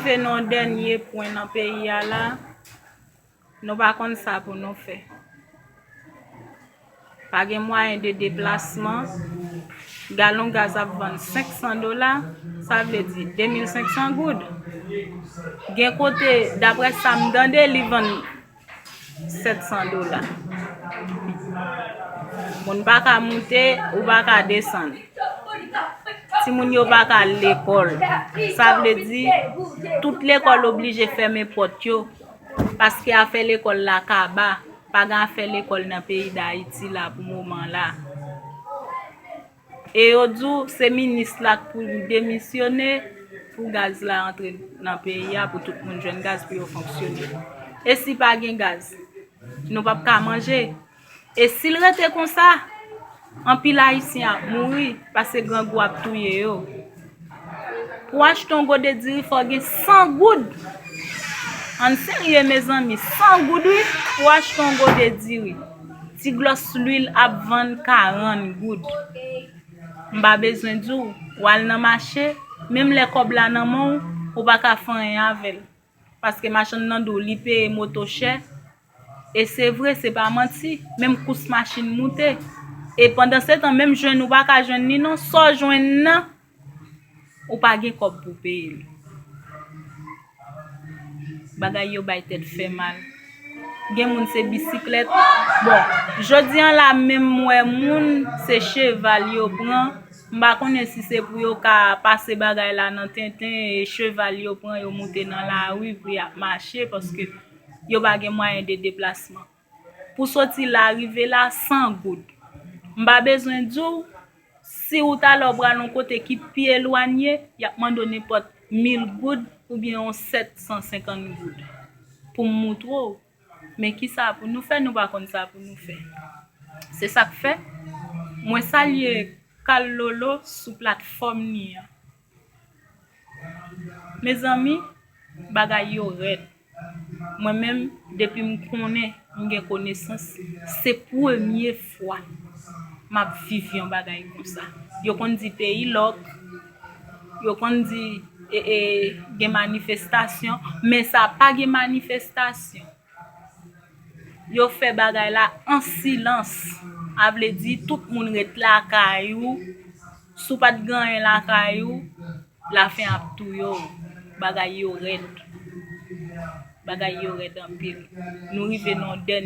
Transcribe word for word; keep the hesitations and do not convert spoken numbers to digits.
Se nan dènye pwen nan peyi a la, nou pa konn sa pou nou fè. Pa gen mwayen de deplasman. Galon gaz ap vann senk san dola, sa vle di de mil senk san goud. Gen kote, daprè sa m tande, li vann sèt san dola. Moun pa ka moute, ou pa ka desann. Timoun yo pa ka al lekòl. Sa vle di, tout lekòl oblije fèmen pòt yo. Paske afè lekòl la kaba. Pa gen afè lekòl nan peyi Dayiti la pou moman la. E yo di w se minis la k pou demisyone pou gaz la antre nan peyi a, pou tout moun jwenn gaz pou yo fonksyone. E si pa gen gaz, nou p ap ka manje. E si l rete konsa, anpil Ayisyen ap mouri, paske grangou ap touye yo. Pou achte yon gode diri, fò gen san goud. Ann serye, mezanmi, san goud, wi, pou achte yon gode diri. Ti glòs lwil ap vann karant goud. M pa bezwen di w, w al nan mache, menm lè kòb la nan men w, ou pa ka fè anyen avè l. Paske machann nan di w li peye moto chè. E se vre, se pa manti. Menm kous machin moute. E pandansetan, menm jwenn ou pa ka jwenn li non. Sa w jwenn nan, ou pa gen kòb pou peye l. Bagay yo bay tèt fè mal. Gen moun se bisiklèt. Bon, jodi an la menm m wè moun se cheval yo pran. M pa konnen si se pou yo ka pase bagay la nan tenten e cheval yo pran yo moute nan lari pou y ap mache paske yo pa gen mwayen de deplasman. Pou soti la rive la, san goud. M pa bezwen di w, si ou talè w pral yon kote ki pi elwanye, y ap mande w nenpòt mil goud oubyen yon sèt san senkant goud. Pou m moutre w, men kisa pou nou fè, nou pa konn sa pou nou fè. Se sa k fè, mwen salye Kal Lolo sou platfòm li an. Mezanmi, bagay yo rèd. Mwen menm, depi m konnen, m gen konesans, se premye fwa m ap viv yon bagay konsa. Yo konn di peyi lòk, yo konn di e, e, gen manifestasyon, men sa pa gen manifestasyon. Yo fè bagay la an silans. A vle di tout moun ret lakay ou. Si w pa t gen anyen lakay ou, lafen ap touye w. Bagay yo rèd. Bagay yo rèd anpil. Nou rive nan yon dènye